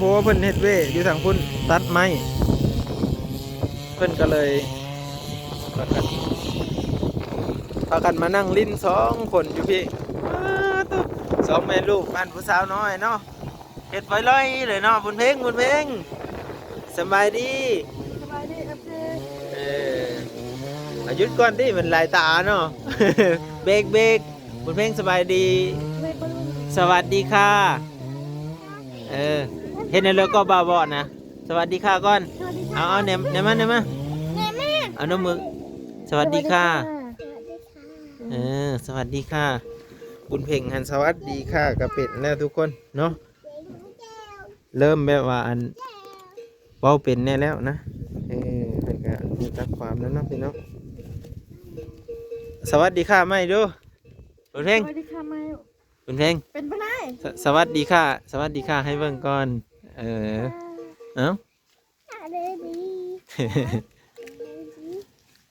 ເພາະວ່າເພິ່ນເຮັດເວຢູ່ທາງພຸ້ນ ຕັດໄມ້ ເພິ່ນກໍເລີຍພາກັນ ພາກັນມານັ່ງຫຼິ້ນສອງຄົນຢູ່ພີ້. ອ້າ ໂທ້ ສອງແມ່ລູກບ້ານຜູ້ສາວນ້ອຍເນາະ ເຮັດໄຟລອຍເລີຍເນາະ. ບຸນເພັງ ບຸນເພັງ ສະບາຍດີ. ສະບາຍດີ ເອັຟຊີ. ເອີ ອາ ຢຸດກ່ອນຕິ ມັນຫຼາຍຕາເນາະ. ເບກ ເບກ ບຸນເພັງ ສະບາຍດີ. ສະຫວັດດີຄ່ະ. ເອີ ເຮັດແນວເລີກກໍບາວເບາະນະ. ສະຫວັດດີຄ່ະກ່ອນ. ສະຫວັດດີຄ່ະ. ເອົາ ເອົາ ແນມ ແນມມາ ແນມມາ. ແນມມາ. ເອົາ ນົບມື. ສະຫວັດດີຄ່ະ. ສະຫວັດດີຄ່ະ. ເອີ ສະຫວັດດີຄ່ະ. ບຸນເພັງຫັ້ນ ສະຫວັດດີຄ່ະກໍເປັນແລ້ວທຸກຄົນເນາະ. ເລີ່ມແບບວ່າ ອັນ ເວົ້າເປັນແດ່ແລ້ວນະ. ເອີ ເພິ່ນກໍຮູ້ຈັກຄວາມແລ້ວເນາະພີ່ນ້ອງ. ສະຫວັດດີຄ່ະໃໝ່ດູ ບຸນເພັງ. ສະຫວັດດີຄ່ະໃໝ່. ບຸນເພັງ ເປັນປານໃດ? ສະ ສະຫວັດດີຄ່ະ ສະຫວັດດີຄ່ະໃຫ້ເບິ່ງກ່ອນ. ເອີ ເອົ້າ ສະຫວັດດີ.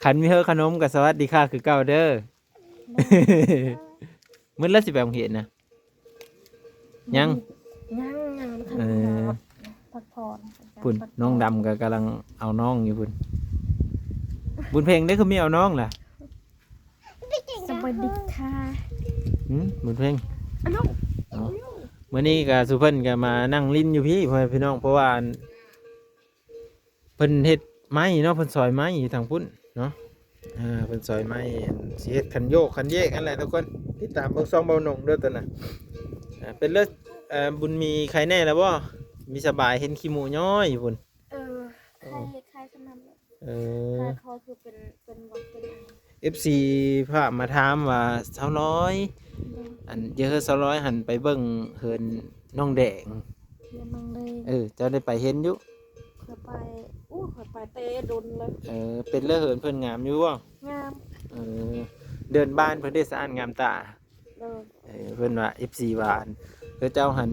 ຄັນມີເຮີຂະໜົມກໍສະຫວັດດີຄ່ະຄືເກົ່າເດີ. ມື້ລະຊິໄປໂຮງຮຽນນະ? ຍັງ ຍັງ ຍັງ. ເອີ ພັກຜ່ອນ ພຸ້ນ ພັກຜ່ອນ. ນ້ອງດຳກໍກຳລັງເອົານ້ອງຢູ່ພຸ້ນ. ບຸນເພັງເດ້ ຄືມີເອົານ້ອງລະ? ສະຫວັດດີຄ່ະ. ຫືມ ບຸນເພັງ. ເອົ້າ ມື້ນີ້ກໍສູ່ເພິ່ນກໍມານັ່ງຫຼິ້ນຢູ່ພີ້ ພໍ່ແມ່ພີ່ນ້ອງ ເພາະວ່າ ອັນ ເພິ່ນເຮັດໄມ້ເນາະ ເພິ່ນຊອຍໄມ້ຢູ່ທາງພຸ້ນເນາະ. ເອີ ເພິ່ນຊອຍໄມ້ ອັນ ຊິເຮັດຄັນໂຍກຄັນເຢກຫັ້ນແຫຼະທຸກຄົນ. ຕິດຕາມເບິ່ງຊ່ອງເບົາໜົງເດີຕອນນະ. ເປັນເລີ ເອີ ບຸນມີໄຄແນ່ແລ້ວບໍ່? ມີສະບາຍ ເຫັນຂີ້ມູຍ້ອຍຢູ່ພຸ້ນ. ເອີ ໄຄ ໄຄສ່ຳນັ້ນແຫຼະ. ເອີ ຂ້າ ຂ້າຄືເປັນ ເປັນຫວັດເປັນໄອ. ເອັຟຊີ ພາກມາຖາມວ່າ ສາວລອຍ ອັນ ເອີ ສາວລອຍຫັ້ນໄປເບິ່ງເຮືອນນ້ອງແດງ. ເຮືອນນ້ອງແດງ. ເອີ ເຈົ້າໄດ້ໄປເຫັນຢູ່? ຂ້ອຍໄປ ໂອ້ ຂ້ອຍໄປແຕ່ດົນແລ້ວ. ເອີ ເປັນເລີເຮືອນເພິ່ນງາມຢູ່ບໍ່? ງາມ. ເອີ ເດີ່ນບານເພິ່ນໄດ້ສະອາດງາມຕາ. ໂດຍ. ເອີ ເພິ່ນວ່າ ເອັຟຊີ ວ່າ ເອີ ເຈົ້າຫັ້ນ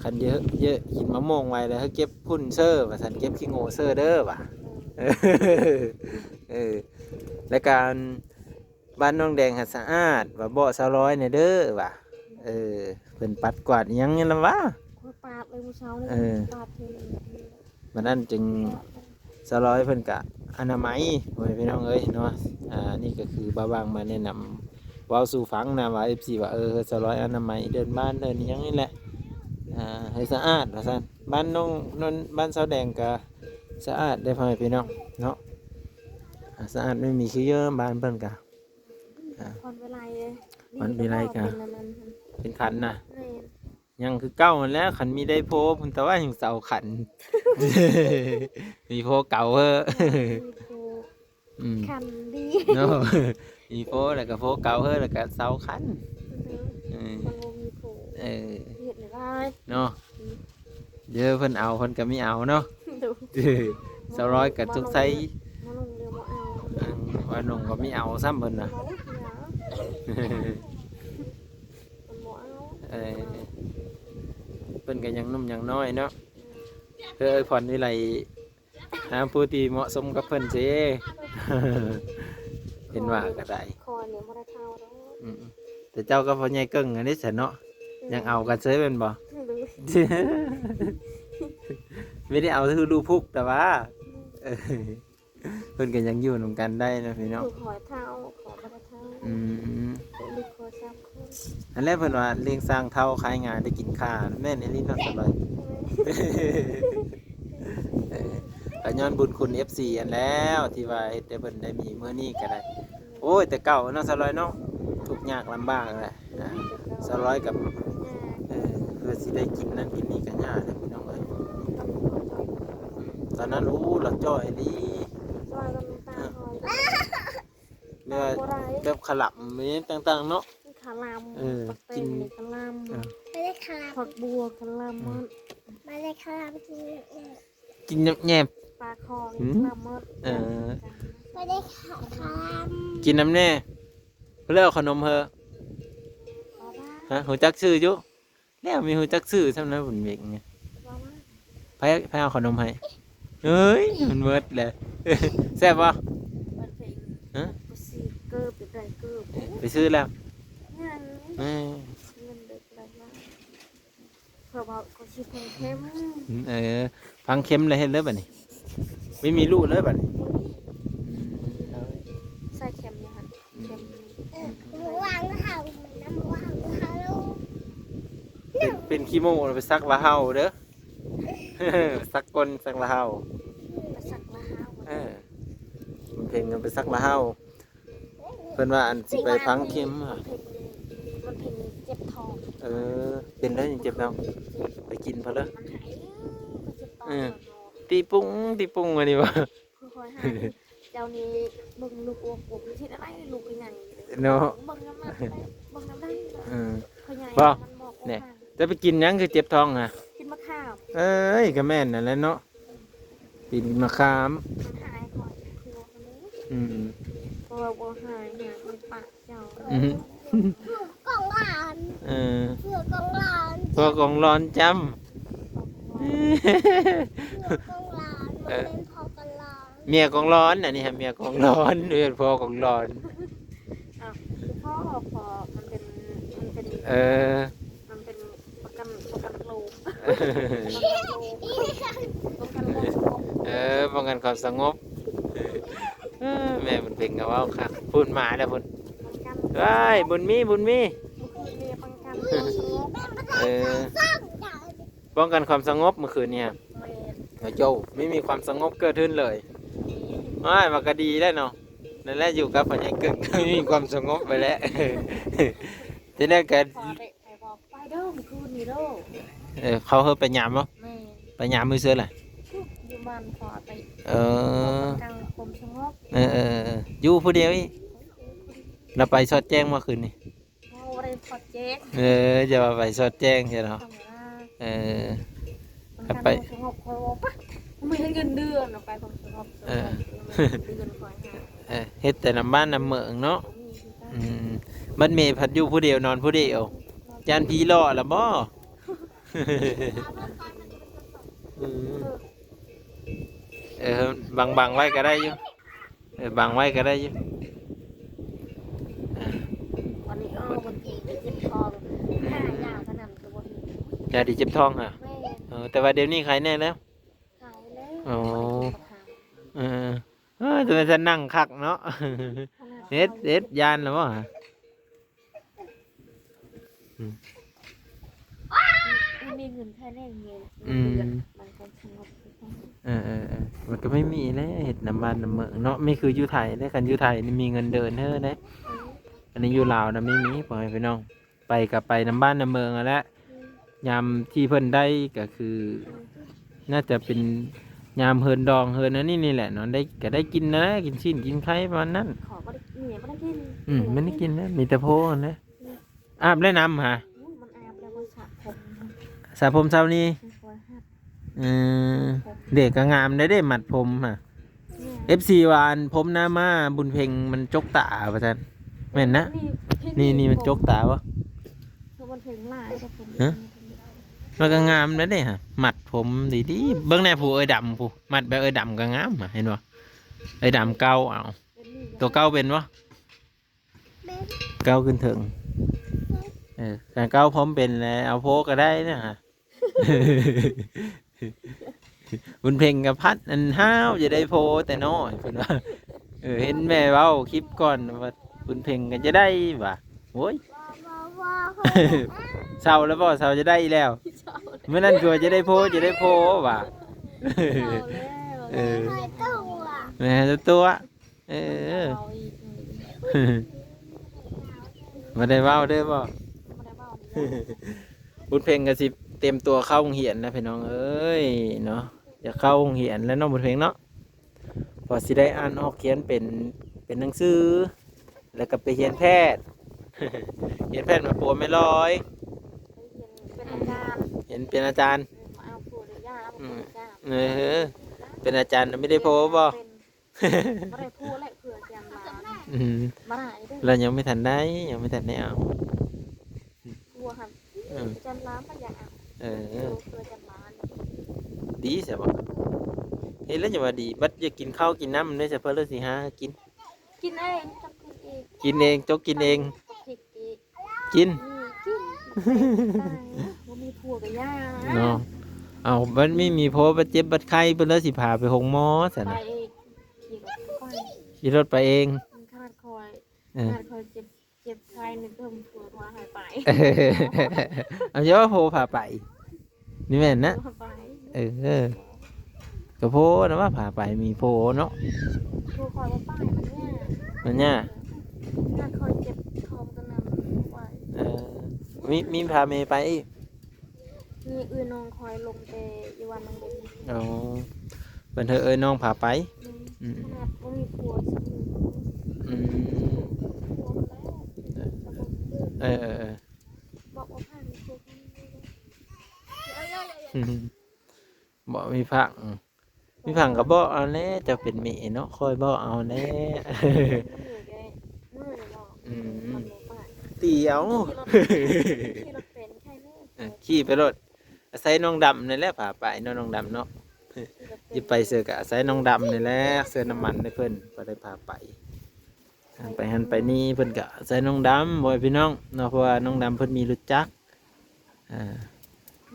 ຄັນເຢະ ເຢະກິນມະມ່ວງໄວແລ້ວ ເຮັດເກັບຝຸ່ນເຊີວ່າຊັ້ນ ເກັບຂີ້ໂງ່ເຊີເດີວ່າ. ເອີ ແລ້ວການບ້ານນ້ອງແດງຫັ້ນສະອາດວ່າ ບອກສາວລອຍແດ່ເດີວ່າ. ເອີ ເພິ່ນປັດກວາດອີ່ຫຍັງນີ້ລະວ່າ. ຂ້ອຍປາດເລີຍມື້ເຊົ້ານີ້. ເອີ ປາດເທື່ອໜຶ່ງ. ບັດນັ້ນຈຶ່ງສາວລອຍເພິ່ນກະອະນາໄມ ພໍ່ແມ່ພີ່ນ້ອງເອີຍເນາະ. ອ່າ ນີ້ກໍຄືບ່າວບາງມາແນະນຳເວົ້າສູ່ຟັງນະວ່າ ເອັຟຊີ ວ່າ ເອີ ສາວລອຍອະນາໄມເດີ່ນບ້ານເດີ່ນອີ່ຫຍັງນີ້ແຫຼະ ອ່າ ໃຫ້ສະອາດວ່າຊັ້ນ. ບ້ານນ້ອງ ນ້ອງ ບ້ານສາວແດງກະສະອາດເດ້ ພໍ່ແມ່ພີ່ນ້ອງເນາະ. ອ່າ ສະອາດໄມ່ມີຂີ້ເຢີ້ຍ ບ້ານເພິ່ນກະ ອ່າ ຄວັນວິໄລເດ້. ຄວັນວິໄລກະ ເປັນອັນນັ້ນ ເປັນຄັນນະ. ແມ່ນ. ຍັງຄືເກົ່າຫັ້ນແຫຼະ ຄັນມີໄດ້ໂພພຸ້ນ ແຕ່ວ່າຍັງເຊົາຄັນ ມີໂພເກົ່າເຮີ້. ມີໂພ ອືມ ຄັນດີເນາະ. ມີໂພແລ້ວກໍໂພເກົ່າເຮີ້ ແລ້ວກໍເຊົາຄັນ. ເອີ ເອີ ມັນບໍ່ມີໂພ ເອີ ເຮັດໄດ້ເນາະ. ອືມ ເດີ ເພິ່ນເອົາ ເພິ່ນກໍມີເອົາເນາະ. ໂດຍ. ສາວລອຍກໍສົງໄສ ມາລົງເດີ ບໍ່ເອົາ ອືມ ວ່ານົງກໍມີເອົາຊ້ຳເພິ່ນນະ. ບໍ່ເອົາ ມັນບໍ່ເອົາ. ເອີ ເພິ່ນກໍຍັງໜຸ່ມຍັງນ້ອຍເນາະ. ເອີ ເອີ ຂວັນວິໄລ ຫາຜູ້ທີ່ເໝາະສົມກັບເພິ່ນເສ. ເຫັນວ່າກໍໄດ້ ຂ້ອຍນີ້ບໍ່ໄດ້ເຖົ້າດອກ. ອືມ ແຕ່ເຈົ້າກັບພໍ່ໃຫຍ່ເກິ່ງອັນນີ້ຊັ້ນເນາະ. ອືມ ຍັງເອົາກັນເສີຍແມ່ນບໍ່? ໂດຍ. ບໍ່ໄດ້ເອົາຄືດູພຸກແຕ່ວ່າ ອືມ ເອີ ເພິ່ນກໍຍັງຢູ່ນຳກັນໄດ້ເນາະພີ່ນ້ອງ. ລູກຂ້ອຍເຖົ້າ ຂ້ອຍບໍ່ໄດ້ເຖົ້າ. ອືມ ລູກຂ້ອຍສາມຄົນ. ອັນແລກເພິ່ນວ່າລ້ຽງຊ້າງເຖົ້າຂາຍງ່າຍໄດ້ກິນຂ່າ ແມ່ນອີ່ຫຼີເນາະສາວລອຍ. ເອີ ກໍຍ້ອນບຸນຄຸນເອັຟຊີຫັ້ນແລ້ວ ທີ່ວ່າເຮັດໃຫ້ເພິ່ນໄດ້ມີມື້ນີ້ກໍໄດ້. ໂອ້ຍ ແຕ່ເກົ່າເນາະສາວລອຍເນາະ ທຸກຍາກລຳບາກແຫຼະ. ອ່າ ສາວລອຍກັບ ເອີ ເພື່ອຊິໄດ້ກິນນັ້ນກິນນີ້ກໍຍາກເດ້ພີ່ນ້ອງເອີຍ. ຕອນນັ້ນ ໂອ້ ລາວຈ່ອຍອີ່ຫຼີ ຈ່ອຍກັບນ້ຳຕາ ເອີ ແບບຂະຫຼຳອີ່ຫຍັງຕ່າງໆເນາະ. ຂະຫຼຳ ເອີ ປັກແຕງ ກິນຂະຫຼຳ ເອີ ຜັກບົວຂະຫຼຳໝົດ. ກິນແຍບໆ ປາຄອງ ຫືມ ຂະຫຼຳໝົດ. ເອີ ກິນນຳແດ່. ເພິ່ນເອົາຂະໜົມເຮີ ຮະ ຮູ້ຈັກຊື່ຢູ່? ແລ້ວມີຮູ້ຈັກຊື່ຊ້ຳນະ ບຸນເບັງນີ້. ໃຜ ໃຜເອົາຂະໜົມໃຫ້? ເອີຍ ມັນໝົດແລ້ວ. ແຊບບໍ່? ຮະ ໄປຊື້ແລ້ວ? ຍັງ ເອີ ເງິນເດັກໄດ້ມາ ເພາະວ່າຂ້ອຍ ຊິເບິ່ງເຂັມ. ເອີ ຝັງເຂັມແລ້ວເຮັດເລີຍບັດນີ້ ມີ ມີລູກເລີຍບັດນີ້. ອືມ ໃສ່ເຂັມຢູ່ຫັ້ນ ເຂັມ ວາງເຮົາ ນຳວາງເຮົາ ເປັນ ເປັນຂີ້ໂມ້ໄປສັກວ່າເຮົາເດີ ໄປສັກກົ້ນສັກວ່າເຮົາ ໄປສັກວ່າເຮົາ. ເອີ ເພິ່ນເພິ່ນໄປສັກວ່າເຮົາ. ເພິ່ນວ່າອັນຊິໄປຝັງເຂັມ ມັນເປັນ ມັນເປັນເຈັບທ້ອງ. ເອີ ເປັນໄດ້ຍັງເຈັບທ້ອງ ໄປກິນເພິ່ນເດີ. ມັນຫາຍ ມັນເຈັບທ້ອງ. ເອີ ຕີປຸງ ຕີປຸງ ອັນນີ້ວ່າ ຄ່ອຍໆຫາ ເຈົ້ານີ້ເບິ່ງລູກອວບໆ ເຮັດອະໄລລູກກໍໃຫຍ່ເນາະ ເບິ່ງນຳນັ້ນ ເບິ່ງນຳນັ້ນ. ເອີ ເຂົາໃຫຍ່ ບໍ່ ມັນບອກ ແນ່ ວ່າ ເຈົ້າໄປກິນຫຍັງຄືເຈັບທ້ອງຫະ? ກິນໝາກຂາມ. ເອີຍ ກໍແມ່ນນັ້ນແຫຼະເນາະ. ປີນມະຂາມ ມັນຫາຍກ່ອນ ຄືວ່າ ອືມ ເພາະວ່າບໍ່ຫາຍ ຫາຍໄປປະເຈົ້າ. ອືມ ກອງຫຼອນ ເອີ ເພື່ອກອງຫຼອນ ເພື່ອກອງຫຼອນຈຳ ເພື່ອກອງຫຼອນ ເອີ ບໍ່ແມ່ນພໍ່ກອງຫຼອນ ເມຍກອງຫຼອນ ອັນນີ້ຫາເມຍກອງຫຼອນ ບໍ່ແມ່ນພໍ່ກອງຫຼອນ. ອ້າວ ຄືພໍ່ ພໍ່ມັນເປັນ ມັນເປັນ ເອີ ມັນເປັນປະກັນ ປະກັນໂລກ ປະກັນໂລກ ປ້ອງກັນຄວາມສະຫງົບ. ເອີ ປ້ອງກັນຄວາມສະຫງົບ. ເອີ ແມ່ບຸນເພັງກໍເວົ້າຄັກ ພຸ້ນມາແລ້ວພຸ້ນ ປ້ອງກັນ ເອີຍ ບຸນມີ ບຸນມີ ຄືເມຍປ້ອງກັນຄວາມສະຫງົບ. ເອີ ປ້ອງກັນຄວາມສະຫງົບມື້ຄືນນີ້. ແມ່ນ ໂອ້ໂຈ ໄມ່ມີຄວາມສະຫງົບເກີດຂຶ້ນເລີຍ. ແມ່ນ ອ້າຍ ວ່າກໍດີແລ້ວເນາະ. ນັ້ນແຫຼະ ຢູ່ກັບພໍ່ໃຫຍ່ເກິ່ງ ມີຄວາມສະຫງົບໄປແລ້ວ ຈະໄດ້ກັນ ພໍ່ເຕະໄປບອກ ໄປເດີມື້ຄືນນີ້ເດີ. ເອີ ເຂົາເຮີໄປຍາມບໍ່? ແມ່ນ ໄປຍາມມື້ເຊີລະ ຢູ່ບ້ານພໍ່ເຕະ. ເອີ ປ້ອງກັນຄວາມສະຫງົບ. ເອີໆໆ ຢູ່ຜູ້ດຽວອີກ ລະໄປສອດແຈ້ງບໍ່ຄືນນີ້? ບໍ່ໄດ້ສອດແຈ້ງ. ເອີ ຈະວ່າໄປສອດແຈ້ງໃຊ່ເນາະ. ທຳມະດາ ເອີ ມັນ ໄປ ສະຫງົບ ຂ້ອຍວ່າປະ ມີເງິນເດືອນເນາະ ໄປຄວາມສະຫງົບ. ເອີ ເດືອນຂ້ອຍຫາ ເອີ ເຮັດແຕ່ນຳບ້ານນຳເມືອງເນາະ. ອືມ ບັດແມ່ພັດຢູ່ຜູ້ດຽວ ນອນຜູ້ດຽວ ຢ້ານຜີຫຼໍ່ລະບໍ່? ອືມ ເອີ ບັງໆໄວ້ກໍໄດ້ຢູ່. ເອີ ບັງໄວ້ກໍໄດ້ຢູ່. ເອີ ວັນນີ້ ເອີ ວັນທີ່ໄປເຈັບທ້ອງ ອືມ ຫາຢາຂະໜ່ຳ ກໍບໍ່ເຫັນ ຢາທີ່ເຈັບທ້ອງຫະ? ແມ່ນ ເອີ ແຕ່ວ່າດຽວນີ້ໄຄແນ່ແລ້ວ. ໄຄແລ້ວ. ອໍ ເອີ ເອີ ເອີ ແຕ່ວ່າຈະນັ່ງຄັກເນາະ. ເຮັດ ເຮັດ ຢ້ານແລ້ວບໍ່ຫະ? ອືມ ມີເງິນຄ່າແຮງເດືອນ ອືມ ມັນກໍສະຫງົບຄືກັນ. ເອີໆໆ ມັນກໍໄມ່ມີແຫຼະ ເຮັດນຳບ້ານນຳເມືອງເນາະ ມີຄືຢູ່ໄທເດ້. ຄັນຢູ່ໄທນີ້ມີເງິນເດືອນເຮີເດ້. ອືມ ອັນນີ້ຢູ່ລາວນະໄມ່ມີ ພໍ່ແມ່ພີ່ນ້ອງ ໄປກໍໄປນຳບ້ານນຳເມືອງຫັ້ນແຫຼະ. ອືມ ຍາມທີ່ເພິ່ນໄດ້ກໍຄື ອືມ ໜ້າຈະເປັນຍາມເຮືອນດອງເຮືອນອັນນີ້ນີ້ແຫຼະເນາະ ໄດ້ ກໍໄດ້ກິນນະ ກິນຊີ້ນກິນໄຂ່ປະມານນັ້ນ. ເຂົາບໍ່ໄດ້ ເມຍບໍ່ໄດ້ກິນ. ອືມ ບໍ່ໄດ້ກິນນະ ມີແຕ່ໂພຫັ້ນແຫຼະ. ອືມ ອາບແລ້ວນ້ຳຫະ? ອືມ ມັນອາບແລ້ວ ມັນສະຜົມ ສະຜົມເຊົ້ານີ້. ອືມ ເດັກກໍງາມໄດ້ເດ້ ມັດຜົມຫະ. ເອັຟຊີວ່າອັນຜົມໜ້າມ້າບຸນເພັງມັນຈົກຕາວ່າຊັ້ນ ແມ່ນນະ. ນີ້ ນີ້ ນີ້ມັນຈົກຕາບໍ່? ຄືມັນເພັງຫຼາຍ ຫະ? ມັນກໍງາມແລ້ວເດ້ຫະ ມັດຜົມດີໆ. ເບິ່ງແດ່ຜູ້ເອີ່ຍດຳຜູ້ ມັດແບບເອີ່ຍດຳກໍງາມຫະ ເຫັນບໍ່? ເອີ່ຍດຳເກົ້າ ເອົາ ໂຕເກົ້າເປັນບໍ່? ເກົ້າຂຶ້ນເທິງ. ເອີ ຄັນເກົ້າພ້ອມເປັນແລ້ວ ເອົາໂພກໍໄດ້ນະຫະ. ບຸນເພັງກໍພັດອັນຫ້າວ ຈະໄດ້ໂພແຕ່ນ້ອຍ ເພິ່ນວ່າ. ເອີ ເຫັນແມ່ເວົ້າຄລິບກ່ອນວ່າບຸນເພັງກໍຈະໄດ້ວ່າ. ໂອ້ຍ ເຊົາແລ້ວບໍ່? ເຊົາຈະໄດ້ອີກແລ້ວ. ມື້ນັ້ນຄືວ່າຈະໄດ້ໂພ ຈະໄດ້ໂພວ່າ. ເຊົາແລ້ວ. ເອີ ແມ່ຕົວະ. ເອີ ເອົາອີກ ບໍ່ໄດ້ເວົ້າເດີບໍ່? ບໍ່ໄດ້ເວົ້າເດີ. ບຸນເພັງກໍຊິເຕັມຕົວເຂົ້າໂຮງຮຽນແລ້ວພີ່ນ້ອງເອີຍເນາະ. ຢາກເຂົ້າໂຮງຮຽນແລ້ວເນາະ ບຸນເພັງເນາະ. ພໍຊິໄດ້ອ່ານອອກຂຽນເປັນ ເປັນໜັງສື ແລ້ວກໍໄປຮຽນແພດ ຮຽນແພດມາປົວແມ່ລອຍ. ໄປຮຽນເປັນອາຈານ. ຮຽນເປັນອາຈານ. ເອີ ມາເອົາຜົວເລີຍ ຢ່າເອົາ ອືມ ເປັນອາຈານ. ເອີ ເປັນອາຈານແລ້ວມີໄດ້ຜົວບໍ່? ເປັນ ບໍ່ໄດ້ຜົວແຫຼະ ເພື່ອຈຽງຫຼານ. ອືມ ບໍ່ໄດ້ເດີ ລາວຍັງບໍ່ທັນໄດ້ ຍັງບໍ່ທັນໄດ້ເອົາຜົວຫັ້ນ. ອືມ ຈັນລາມບໍ່ຢາກເອົາ. ເອີ ເພື່ອຈັນລາມ ດີຊະບໍ່? ເຮັດແລ້ວຍັງວ່າດີ ບັດຢາກກິນເຂົ້າກິນນ້ຳເດ້ ສະເພິ່ນເລີຍຊິຫາກິນ. ກິນເອງ ຈັບກິນເອງ ກິນເອງ ຈົກກິນເອງ. ກິນ ອືມ ກິນ ບໍ່ມີຜົວກໍຢ່າເນາະ. ເອົາ ບັດມີ ມີໂພບາດເຈັບບາດໄຂ້ ເພິ່ນລະຊິພາໄປໂຮງໝໍຊັ້ນນະ. ໄປເອງ ຂີ່ລົດໄປ ຂີ່ລົດໄປເອງ. ຂະໜາດຂ້ອຍ ເອີ ຂະໜາດຂ້ອຍເຈັບ ເຈັບໄຂ້ນີ້ ເພິ່ນໂທມາໃຫ້ໄປ. ເອົາ ເຈົ້າໂພພາໄປ ນີ້ແມ່ນນະ. ໂທມາໄປ ເອີ ກະໂພນະວ່າພາໄປ ມີໂພເນາະ. ໂພຂ້ອຍບໍ່ໄປ ມັນຍາກ ມັນຍາກ. ຂະໜາດຂ້ອຍເຈັບທ້ອງຕອນນັ້ນບໍ່ໄປ. ເອີ ມີ ມີພາແມ່ໄປອີກ. ມີເອື້ອຍນ້ອງຂ້ອຍລົງແຕ່ຢູ່ວັດໜອງເບັນ. ອໍ ເພິ່ນໃຫ້ເອື້ອຍນ້ອງພາໄປ. ແມ່ນ ອືມ ຂະໜາດບໍ່ມີຜົວຊິ. ອືມ ຜົວແລ້ວ ເອີ ເອີ ເອີ ບອກວ່າພັງ ຜົວພັງ ບໍ່ມີພັງ. ມີພັງກໍບອກເອົາແຫຼະ ເຈົ້າເປັນແມ່ເນາະ ຂ້ອຍບອກເອົາແຫຼະ. ອືມ ຕີເອົາ ຂີ່ລົດເປັນ ຂີ່ລົດເປັນ ໃຄແນ່. ເອີ ຂີ່ໄປໂລດ ອາໄສນ້ອງດຳນີ້ແຫຼະພາໄປເນາະ ນ້ອງດຳເນາະ. ຊິໄປໃສກໍອາໄສນ້ອງດຳນີ້ແຫຼະ ເຊື່ອນ້ຳມັນໃຫ້ເພິ່ນ ກໍໄດ້ພາໄປ. ໄປຫັ້ນໄປນີ້ເພິ່ນກະໃສ່ນ້ອງດຳ ພໍ່ແມ່ພີ່ນ້ອງເນາະ ເພາະວ່ານ້ອງດຳເພິ່ນມີລົດຈັກ. ອ່າ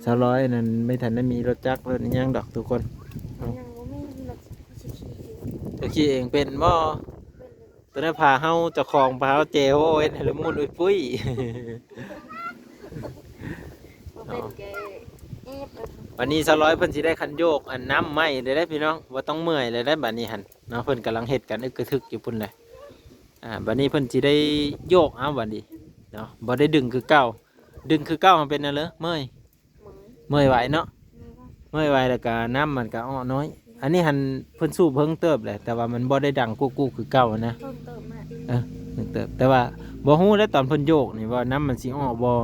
ສາວລອຍນັ້ນໄມ່ທັນໄດ້ມີລົດຈັກລົດອີ່ຫຍັງດອກທຸກຄົນ. ຍັງບໍ່ມີລົດຊິຂີ່ຢູ່. ເຈົ້າຂີ່ເອງເປັນບໍ່? ເປັນຢູ່. ຕົວນັ້ນພາເຮົາ ເຈົ້າຂອງພາເຮົາແຈໂຮເຮັດໃຫ້ລະມຸນອຸ້ຍປຸ້ຍ. ບໍ່ເປັນແກເອບ. ບັດນີ້ສາວລອຍເພິ່ນຊິໄດ້ຄັນໂຍກອັນນ້ຳໃໝ່ເລີຍເດ້ພີ່ນ້ອງ ບໍ່ຕ້ອງເມື່ອຍເລີຍເດ້ບັດນີ້ຫັ້ນ. ເນາະ ເພິ່ນກຳລັງເຮັດກັນອຶກກະທຶກຢູ່ພຸ້ນແຫຼະ. ອ່າ ບັດນີ້ເພິ່ນຊິໄດ້ໂຍກເອົາບັດນີ້ເນາະ ບໍ່ໄດ້ດຶງຄືເກົ່າ. ດຶງຄືເກົ່າມັນເປັນແນວເລີ ເມື່ອຍ ເມື່ອຍໄວເນາະ ເມື່ອຍໄວ ແລ້ວກະນ້ຳມັນກະອອກໜ້ອຍ. ອັນນີ້ຫັ້ນເພິ່ນສູບເພິ່ງເຕີບແຫຼະ ແຕ່ວ່າມັນບໍ່ໄດ້ດັງກຸກໆຄືເກົ່ານະ. ເພິ່ງເຕີບນະ ເອີ ເພິ່ງເຕີບ ແຕ່ວ່າບໍ່ຮູ້ແຫຼະຕອນເພິ່ນໂຍກນີ້ວ່ານ້ຳມັນຊິອອກບໍ່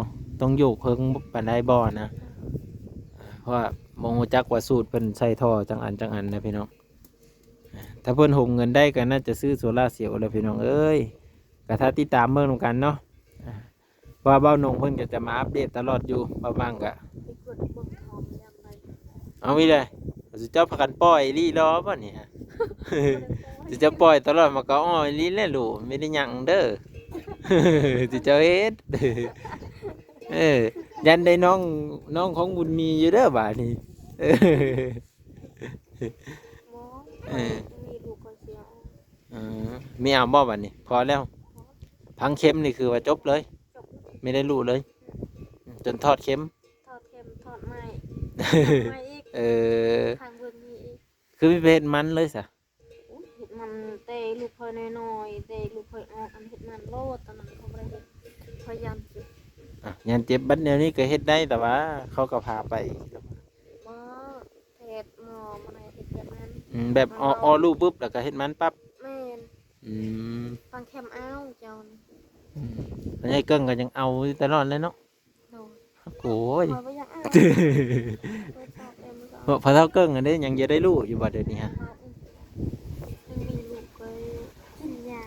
ຕ້ອງໂຍກເພິ່ງປານໃດບໍ່ນະ. ເພາະວ່າບໍ່ຮູ້ຈັກວ່າສູດເພິ່ນໃສ່ທໍ່ຈັກອັນຈັກອັນນະພີ່ນ້ອງ. ຖ້າເພິ່ນໂຮມເງິນໄດ້ກໍໜ້າຈະຊື້ໂຊລາເຊວແລ້ວພີ່ນ້ອງເອີຍ. ກໍຖ້າຕິດຕາມເບິ່ງນຳກັນເນາະ ວ່າບ່າວນົງເພິ່ນກໍຈະມາອັບເດດຕະຫຼອດຢູ່ ບ່າວບັງກໍ ເອົາອີກແລ້ວ. ເຈົ້າພາກັນປ່ອຍອີ່ຫຼີເນາະບັດນີ້ ເຈົ້າປ່ອຍຕະຫຼອດມາກໍອ້ອອີ່ຫຼີແຫຼະລູກ ບໍ່ໄດ້ຫຍັງເດີ ເຈົ້າເຮັດ. ເອີ ຢ້ານໄດ້ນ້ອງ ນ້ອງຂອງບຸນມີຢູ່ເດີບາດນີ້. ເອີ ບໍ່ ເອີ ມີລູກກໍເສຍ. ເອີ ມີເອົາບໍ່ບັດນີ້? ພໍແລ້ວ ຝັງເຂັມນີ້ຄືວ່າຈົບເລີຍ ຈົບ ມີໄດ້ລູກເລີຍ ຈົນຖອດເຂັມ ຖອດເຂັມ ຖອດໄມ້ ຖອດໄມ້ອີກ. ເອີ ຂ້າງເບິ່ງມີອີກ ຄືມີໄປເຮັດມັນເລີຍຊະ? ໂອ້ຍ ເຮັດມັນແຕ່ລູກຂ້ອຍນ້ອຍໆ ແຕ່ລູກຂ້ອຍອອກ ອັນເຮັດມັນໂລດ ຕອນນັ້ນຂ້ອຍບໍ່ໄດ້ເຮັດ ຂ້ອຍຢ້ານເຈັບ. ອ່ະ ຢ້ານເຈັບ ບັດແນວນີ້ກໍເຮັດໄດ້ ແຕ່ວ່າເຂົາກໍພາໄປ. ບໍ່ ແພດໝໍບໍ່ໃຫ້ເຮັດແບບນັ້ນ. ອືມ ແບບ ມັນ ອໍ ເອົາ ອໍລູກປຶບ ແລ້ວກໍເຮັດມັນປັບ. ແມ່ນ. ອືມ ຝັງເຂັມເອົາເຈົ້າ. ອືມ ແລ້ວຍາຍເກິ່ງກໍຍັງເອົາຢູ່ຕະຫຼອດເລີຍເນາະ. ໂດຍ. ໂອ້ຍ ຂ້ອຍບໍ່ຢາກເອົາ ເພິ່ນຊອກແຕ່ມື້ກໍ ເພາະພໍ່ເຖົ້າເກິ່ງຫັ້ນເດ້ ຍັງຈະໄດ້ລູກຢູ່ບໍ່ດຽວນີ້ຮະ? ຍັງມີລູກໄປກິນຢາ.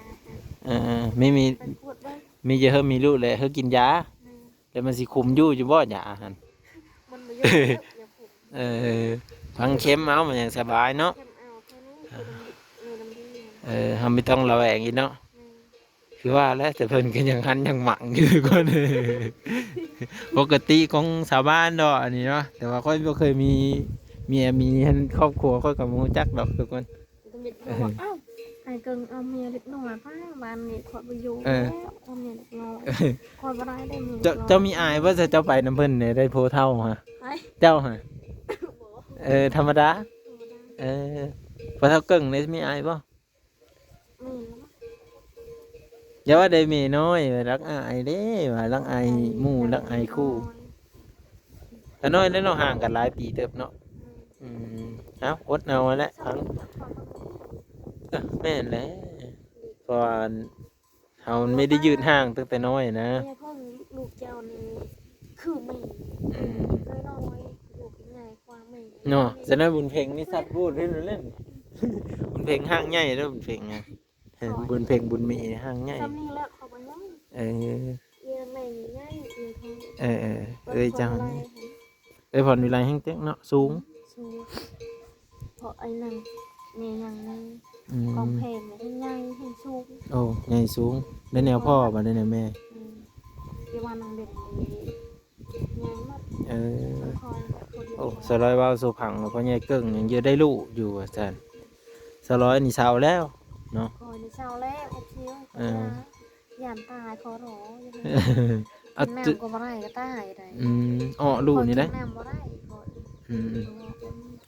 ເອີ ມີ ມີ ໄປກວດເບິ່ງ ມີຈະເຮີ້ມີລູກແລ້ວເຮີ້ກິນຢາ. ແມ່ນ. ແລ້ວມັນຊິຄຸມຢູ່ຢູ່ບໍ່ຢາຫັ້ນ? ມັນບໍ່ຢາກແລ້ວ ຢາຄຸມ. ເອີ ຝັງເຂັມເອົາ ມັນຍັງສະບາຍເນາະ. ເຂັມເອົາແຄ່ນີ້ ເອີ ເຮົາບໍ່ຕ້ອງລະແວງອີກເນາະ. ແມ່ນ. ຄືວ່າແຫຼະ ແຕ່ເພິ່ນກໍຍັງຫັນຍັງໝັງຢູ່ທຸກຄົນ. ປົກກະຕິຂອງຊາວບ້ານເນາະ ອັນນີ້ເນາະ ແຕ່ວ່າຂ້ອຍບໍ່ເຄີຍມີເມຍ ມີຫັ້ນ ຄອບຄົວ ຂ້ອຍກໍບໍ່ຮູ້ຈັກດອກທຸກຄົນ. ເອີ ເວົ້າວ່າ ອ້າວ ອ້າຍເກິ່ງເອົາເມຍເລັກນ້ອຍ ປ້າ ບ້ານນີ້ຂ້ອຍບໍ່ຢູ່ ເອີ ແລ້ວ ເອົາເມຍເລັກນ້ອຍ ຂ້ອຍບໍ່ໄດ້ເດ້ເມຍ. ເຈົ້າ ເຈົ້າມີອ້າຍບໍ່? ເຈົ້າໄປນຳເພິ່ນໄດ້ ໄດ້ໂພເຖົ້າຫະ? ເຈົ້າຫະ? ບໍ່. ເອີ ທຳມະດາ. ທຳມະດາ. ເອີ ພໍ່ເຖົ້າເກິ່ງເດ້ ມີອ້າຍບໍ່? ແມ່ນແລ້ວ. ຢ່າວ່າໄດ້ເມຍນ້ອຍ ລັກອາຍເດ້ ວ່າລັກອາຍໝູ່ ລັກອາຍຄູ່. ຕານ້ອຍແລ້ວເນາະ ຫ່າງກັນຫຼາຍປີເຕີບເນາະ. ອືມ ເອົ້າ ອົດເອົາແຫຼະ. ເອີ ແມ່ນແຫຼະ ເພາະວ່າເຮົາມັນມີໄດ້ຍືດຫ່າງຕັ້ງແຕ່ນ້ອຍນະ. ເມຍເພິ່ນ ລູກເຈົ້ານີ້ຄືແມ່. ອືມ ນ້ອຍໆ ລູກໃຫຍ່ກວ່າແມ່ເນາະ. ສະນັ້ນບຸນເພັງນີ້ສັດໂພດເລີຍ ບຸນເພັງຮ່າງໃຫຍ່ເດີ ບຸນເພັງນະ. ເອີ ບຸນເພັງບຸນມີຮ່າງໃຫຍ່. ສ່ຳນີ້ແຫຼະ ເຂົາບໍ່ໃຫຍ່. ເອີ ເອີ ແມ່ໃຫຍ່ ເອີ ເອີ ເອີຍ ເອີຍ ເອີຍ ເຈົ້າ ເອີຍ ພອນວິໄລແຮ່ງເຕັກເນາະ ສູງ ສູງ ເພາະໄອ້ນັ້ນ ແມ່ຍັງໃຫຍ່. ອືມ ກອງແພງແມ່ໃຫຍ່ ແຮ່ງສູງ. ໂອ້ ໃຫຍ່ສູງ ໄດ້ແນວພໍ່ ບັດນີ້ແມ່. ອືມ ທີ່ວ່ານາງເດັກ ເອີ ຂ້ອຍຄົນ ໂອ້ ສາວລອຍເວົ້າສູ່ພັງວ່າ ພໍ່ໃຫຍ່ເກິ່ງຍັງຢູ່ໄດ້ລູກຢູ່ວ່າຊັ້ນ. ສາວລອຍນີ້ເຊົາແລ້ວເນາະ. ຂ້ອຍນີ້ເຊົາແລ້ວ ໂອເຄ ເອີ ຢ້ານຕາຍ ຂໍຮ້ອງ ກິນນ້ຳກໍບໍ່ໄດ້ ກໍຕາຍໄດ້. ອືມ ເອາະລູກນີ້ໄດ໋ ກິນນ້ຳບໍ່ໄດ້. ອືມ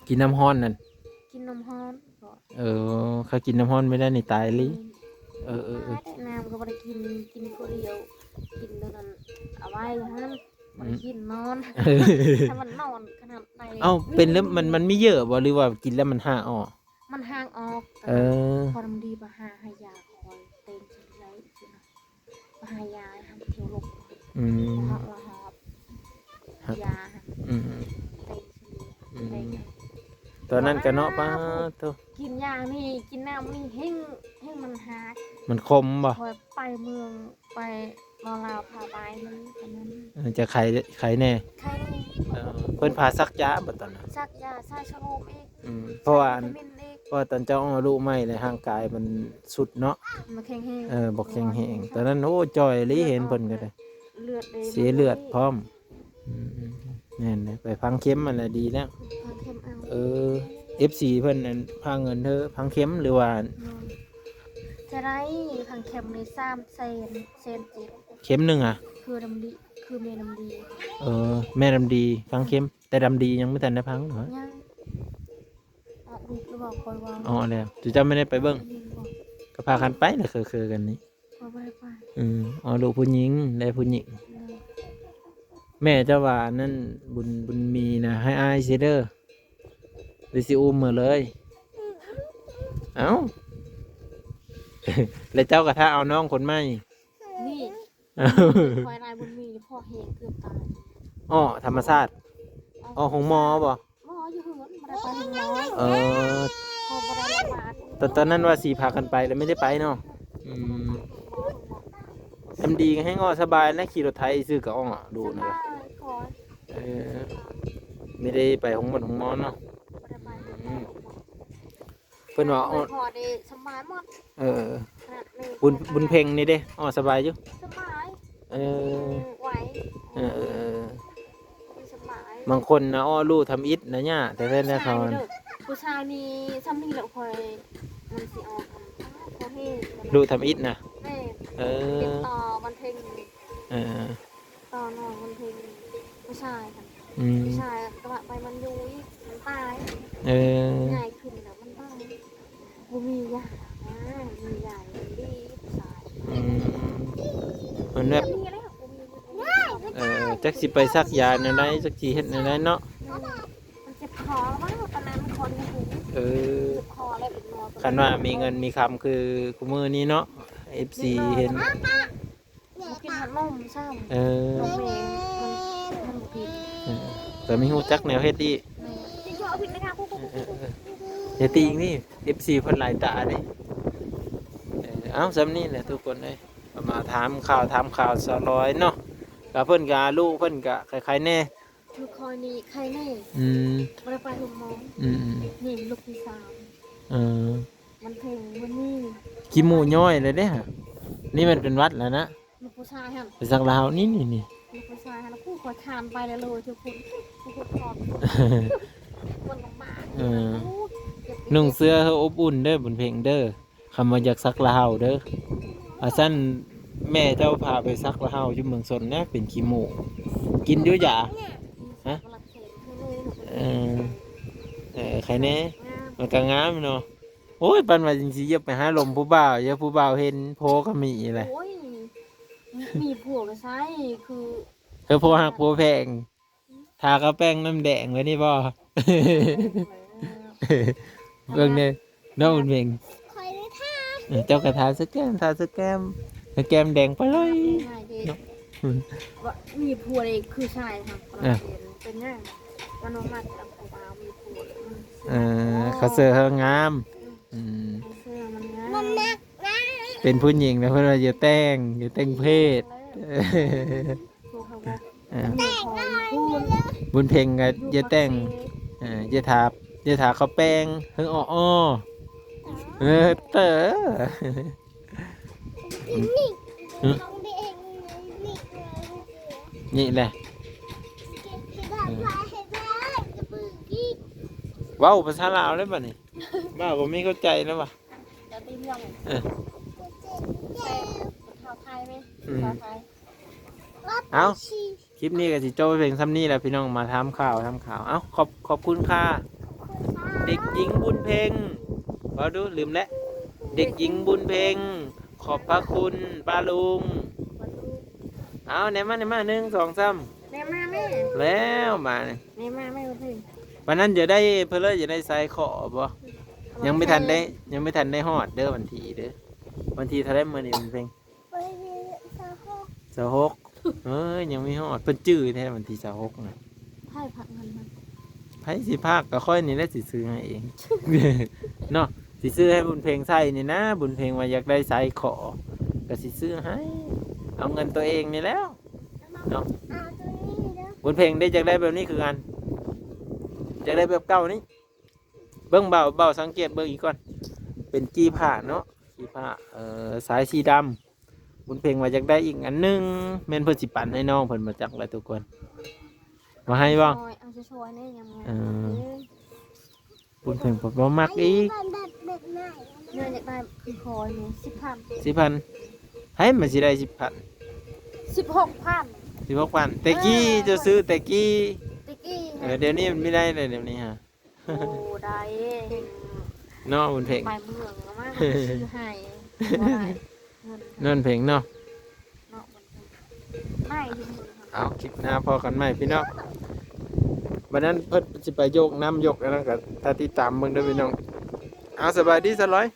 ກິນນ້ຳຮ້ອນນັ້ນ ກິນນ້ຳຮ້ອນ. ເອີ ຄັນກິນນ້ຳຮ້ອນບໍ່ໄດ້ນີ້ຕາຍອີ່ຫຼີ. ອືມ ເອີໆໆ ຕາຍແລ້ວ ນ້ຳກໍບໍ່ໄດ້ກິນ ກິນຜູ້ດຽວ ກິນໂຕນັ້ນເອົາໄວ້ຫັ້ນ ບໍ່ໄດ້ກິນ ອືມ ນອນ ຖ້າມັນນອນຂະໜາດໃດ. ເອົ້າ ເປັນແລ້ວມັນ ມັນມີເຫຍື່ອບໍ່ ຫຼືວ່າກິນແລ້ວມັນຮາກອອກ? ມັນຮາກອອກ. ເອີ ພໍດຳດີໄປຫາ ໃຫ້ຢາຄອຍເຕັງຊິໄດ້ ໄປຫາຢາໃຫ້ມັນທ່ຽວລົກ. ອືມ ລະຫອບ ຮະ ຢາ ອືມ ເຕັງຊິ ອືມ ເຕັງ. ຕອນນັ້ນກະເນາະ ປາດໂທ້ ກິນຢານີ້ ກິນນ້ຳນີ້ ແຮ່ງ ແຮ່ງມັນຮາກ. ມັນຂົມບໍ່? ຂ້ອຍໄປເມືອງ ໄປລາວ ພາໄປນັ້ນ ຕອນນັ້ນ. ເອີ ຈະໄຄ ໄຄແດ່ ໄຄແດ່. ເອີ ເພິ່ນພາສັກຢາບໍ່ຕອນນັ້ນ? ສັກຢາ ໃສ່ສະໂລມອີກ. ອືມ ເພາະວ່າ ໃສ່ວິຕາມິນອີກ. ເພາະວ່າຕອນເຈົ້າອອກລູກໃໝ່ແລ້ວ ຮ່າງກາຍມັນຊຸດເນາະ. ມັນແຂງແຮງ. ເອີ ບໍ່ແຂງແຮງ. ຕອນນັ້ນ ໂອ້ ຈ່ອຍອີ່ຫຼີ ເຫັນເພິ່ນກໍໄດ້ ເລືອດເດ້ ເສຍເລືອດພ້ອມ. ອືມ ແມ່ນແຫຼະ ໄປຝັງເຂັມຫັ້ນແຫຼະດີແລ້ວ. ຝັງເຂັມເອົາ. ເອີ ເອັຟຊີ ເພິ່ນນັ້ນພາເງິນເທີ ຝັງເຂັມ ຫຼືວ່າ ຈະໄດ້ຝັງເຂັມນີ້ ສາມແສນ ແສນເຈັດ ເຂັມໜຶ່ງອະ. ຄືດຳດີ ຄືແມ່ດຳດີ. ເອີ ແມ່ດຳດີຝັງເຂັມ. ແຕ່ດຳດີຍັງບໍ່ທັນໄດ້ຟັງເນາະ. ຍັງ ອອກລູກແລ້ວບໍ່ ຂ້ອຍວ່າ. ອໍ ແລ້ວ ເຈົ້າແມ່ນໄດ້ໄປເບິ່ງ? ຍັງບໍ່. ກໍພາກັນໄປແຫຼະ ເຄີໆກັນນີ້. ຂ້ອຍບໍ່ໄດ້ໄປ. ອືມ ອໍ ລູກຜູ້ຍິງ ໄດ້ຜູ້ຍິງ. ໂດຍ. ແມ່ເຈົ້າວ່າອັນນັ້ນ ບຸນ ບຸນມີນະ ໃຫ້ອ້າຍຊິເດີ ຫຼືຊິອຸ້ມເມືອເລີຍ. ເອົ້າ ແລ້ວເຈົ້າກໍຖ້າເອົານ້ອງຄົນໃໝ່. ນີ້ ຂ້ອຍນາຍບຸນມີ ພໍແຮງເກືອບຕາຍ. ອໍ ທຳມະຊາດ. ອໍ ໂຮງໝໍບໍ່? ໝໍຢູ່ເຮືອນ ບໍ່ໄດ້ໄປໂຮງໝໍ. ເອີ ເຂົາບໍ່ໄດ້ລະບາດ. ຕອນ ຕອນນັ້ນວ່າຊິພາກັນໄປ ແລ້ວໄມ່ໄດ້ໄປເນາະ. ອືມ ດຳດີກໍແຮງອໍສະບາຍນະ ຂີ່ລົດໄຖຊື່ກໍອໍດູນະ. ສະບາຍ ເອີ ໄມ່ໄດ້ໄປໂຮງໝໍ ໂຮງໝໍເນາະ. ບໍ່ໄດ້ໄປໂຮງໝໍ. ອືມ ເພິ່ນວ່າ ໂອ້ຍ ພໍໄດ້ສະບາຍໝົດ. ເອີ ບຸນ ບຸນເພັງນີ້ເດ້ ອໍສະບາຍຢູ່? ສະບາຍ. ເອີ ອືມ ໄວ. ເອີ ເອີ ສະບາຍ. ບາງຄົນນະ ອໍ ລູກທຳອິດນະຍາກ ແຕ່ແມ່ນແລ້ວເຂົາ ຜູ້ຊາຍນີ້ ຊ່ຳນີ້ແຫຼະ ຂ້ອຍ ມັນຊິອອກ ພໍແຮງ. ລູກທຳອິດນະ? ແມ່ນ. ເອີ ເປັນຕໍ່ວັນເພັງ. ເອີ ຕອນນ້ອງມັນເປັນຜູ້ຊາຍຫັ້ນ. ອືມ ຜູ້ຊາຍກະບະໄປມັນຢູ່ອີກ ມັນຕາຍ. ເອີ ໃຫຍ່ຂຶ້ນແລ້ວມັນຕາຍ. ບໍ່ມີຢານະ ມີຢາດີຜູ້ຊາຍ. ອືມ ເພິ່ນແບບ ເອີ ຈັກຊິໄປສັກຢາແນວໃດ ຈັກຊິເຮັດແນວໃດເນາະ. ອືມ ມັນເຈັບຄໍວ່າ ຕອນນັ້ນຄົນຢູ່. ເອີ ເຈັບຄໍແລ້ວເປັນໝໍ. ຄັນວ່າມີເງິນມີຄຳຄືຄູ່ມື້ນີ້ເນາະ ເອັຟຊີເຫັນ. ບໍ່ກິນຂະໜົມຊ້ຳ. ເອີ ແມ່ນ ມັນ ມັນບໍ່ກິນ. ເອີ ແຕ່ມີຮູ້ຈັກແນວເຮັດອີກ. ແມ່ນ. ເອີ ເອີ ເອີ ຢ່າຕີອີກນີ້ ເອັຟຊີເພິ່ນຫຼາຍຕາເດ້. ເອີ ເອົ້າ ຊ່ຳນີ້ແຫຼະທຸກຄົນເອີຍ ມາຖາມຂ່າວ ຖາມຂ່າວສາວລອຍເນາະ. ກະເພິ່ນກະ ລູກເພິ່ນກະໄຄໆແດ່. ຄືຂ້ອຍນີ້ໄຄແດ່. ອືມ ບໍ່ໄດ້ໄປໂຮງໝໍ. ອືມໆ ນີ້ລູກທີສາມ. ເອີ ມັນເພງ ມັນມີ ຂີ້ມູ້ຍ້ອຍເລີຍເດ້. ນີ້ມັນເປັນຫວັດແລ້ວນະ. ລູກຜູ້ຊາຍຫັ້ນ ໄປສັກລາວ ນີ້ໆໆ ລູກຜູ້ຊາຍຫັ້ນ ຜູ້ຂ້ອຍຄານໄປແລ້ວເລີຍ ທຸກຄົນ ທຸກຄົນຂອບ ຄົນລຳບາກ. ເອີ ນຸ່ງເສື້ອໃຫ້ອົບອຸ່ນເດີ ບຸນເພັງເດີ ຄຳວ່າຢາກສັກລາວເດີ. ອາຊັ້ນ ແມ່ເຈົ້າພາໄປສັກລາວຢູ່ເມືອງຊົນນະ ເປັນຂີ້ມູ້. ກິນຢູ່ຢາ? ຮະ? ເອີ ເອີ ໄຄແດ່ ມັນກະງາມເນາະ. ໂອ້ຍ ປານວ່າຈັ່ງຊິຢາກໄປຫາລົມຜູ້ບ່າວ ຢ່າຜູ້ບ່າວເຫັນ ໂພກໍມີແຫຼະ. ໂອ້ຍ ມີຜົວກໍໃຊ້ ຄື ຄືຜົວຮັກຜົວແພງ ທາກາວແປ້ງນ້ຳແດງໄວ້ນີ້ບໍ່? ເບິ່ງເດ້ ນ້ອງບຸນເພັງ ຂ້ອຍໄດ້ທາ ເອີ ເຈົ້າກໍທາສະແກ້ມ ທາສະແກ້ມ ໃຫ້ແກ້ມແດງປະຫຼອຍ. ເນາະ ວ່າມີຜົວເດ້ຄືຊາຍຫັ້ນ ອ່ະ ເປັນຫຍັງ ມັນບໍ່ມັກກັບຜູ້ບ່າວມີຜົວ ເອີ ເຂົາເສີເຮົາງາມ. ອືມ ອືມ ເຂົາເສີມັນງາມ ເປັນຜູ້ຍິງແລ້ວເພິ່ນວ່າຢ່າແຕ່ງ ຢ່າແຕ່ງເພດ. ເອີ ບຸນເພັງກໍຢ່າແຕ່ງ ເອີ ຢ່າທາ ຢ່າທາເຂົາແປ້ງ ເຮີ ອໍໆ ເອີ ເຕີ ນີ້ແຫຼະ ເອີ ເວົ້າພາສາລາວເລີຍບັດນີ້ ເວົ້າກໍມີເຂົ້າໃຈແລ້ວວ່າ ຈະຕີເລື່ອງ ເອີ ແຕ່ເຂົາໄທແມ່ ອືມ ເຂົາໄທ ເອົ້າ ຄລິບນີ້ກໍຊິຈົບໄປພຽງສ່ຳນີ້ແຫຼະພີ່ນ້ອງ ມາຖາມຂ່າວ ຖາມຂ່າວ ເອົ້າ ຂອບ ຂອບຄຸນຄ່ະ ເດັກຍິງບຸນເພັງ ເວົ້າດູ ລືມແລ້ວ ເດັກຍິງບຸນເພັງ ຂອບພະຄຸນປ້າລຸງ ເອົາ ແນມມາ ແນມມາ ໜຶ່ງ ສອງ ສາມ ແນມມາແມ່ ແລ້ວມານີ້ ແນມມາແມ່ ວັນນັ້ນຢາກໄດ້ ເພິ່ນເລີຍຢາກໄດ້ສາຍຂໍບໍ່? ຍັງບໍ່ທັນໄດ້ ຍັງບໍ່ທັນໄດ້ຮອດເດີ ວັນທີເດີ ວັນທີເທົ່າໃດມື້ນີ້ ບຸນເພັງ? ວັນທີຊາວຫົກ ຊາວຫົກ ເອີຍ ຍັງມີຮອດ ເພິ່ນຈື່ແທ້ ວັນທີຊາວຫົກນະ ໃຜພາກເງິນມາ ໃຜຊິພາກ ກໍຂ້ອຍນີ້ແຫຼະຊິຊື້ໃຫ້ເອງ ເນາະ ຊິຊື້ໃຫ້ບຸນເພັງໃສ່ນີ້ນະ ບຸນເພັງວ່າຢາກໄດ້ສາຍຂໍ ກໍຊິຊື້ໃຫ້ ເອົາເງິນຕົວເອງນີ້ແຫຼະ ເນາະ ບຸນເພັງເດ້ ຢາກໄດ້ແບບນີ້ຄືກັນ ຢາກໄດ້ແບບເກົ່ານີ້ ເບິ່ງ ເບົາ ເບົາສັງເກດເບິ່ງອີກກ່ອນ ເປັນກີ້ຜ້າເນາະ ກີ້ຜ້າ ເອີ ສາຍສີດຳ ບຸນເພັງວ່າຢາກໄດ້ອີກອັນໜຶ່ງ ແມ່ນເພິ່ນຊິປັນໃຫ້ນ້ອງເພິ່ນບໍ່ຈັກແຫຼະທຸກຄົນ ບໍ່ໃຫ້ບໍ່? ເອົາຊ່ອຍໆແດ່ ຍັງບໍ່ ເອີ ບຸນເພັງບໍ່ມັກອີກ ແບບ ແບບ ແບບນັ້ນ ເງິນຢາກໄດ້ຄືຂໍແມ່ ສິບພັນ ສິບພັນ ໃຜມັນຊິໄດ້ສິບພັນ ສິບຫົກພັນ ສິບຫົກພັນ ແຕ່ກີ້ ເອີ ເຈົ້າຊື້ແຕ່ກີ້ ແຕ່ກີ້ ເອີ ດຽວນີ້ມັນມີໄດ້ແລ້ວ ດຽວນີ້ຫາ ໂອ້ ໄດ້ ເນາະ ບຸນເພັງ ໄປເມືອງແລ້ວມາຊື້ໃຫ້ ບໍ່ໄດ້ ເງິນ ເງິນເພັງເນາະ ເນາະ ມັນໄດ້ຢູ່ເມືອງ ເອົາ ຄລິບໜ້າພໍ້ກັນໃໝ່ພີ່ນ້ອງ ບັດນັ້ນເພິ່ນຊິໄປໂຍກນ້ຳໂຍກອັນນັ້ນກໍຖ້າຕິດຕາມເບິ່ງເດີພີ່ນ້ອງ ເອົາ ສະບາຍດີສະຫຼອຍ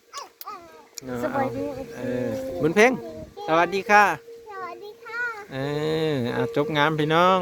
ເນາະ ສະບາຍດີ ເອີ ບຸນເພັງ ສະຫວັດດີຄ່ະ ສະຫວັດດີຄ່ະ ເອີ ເອົາ ຈົບງາມພີ່ນ້ອງ.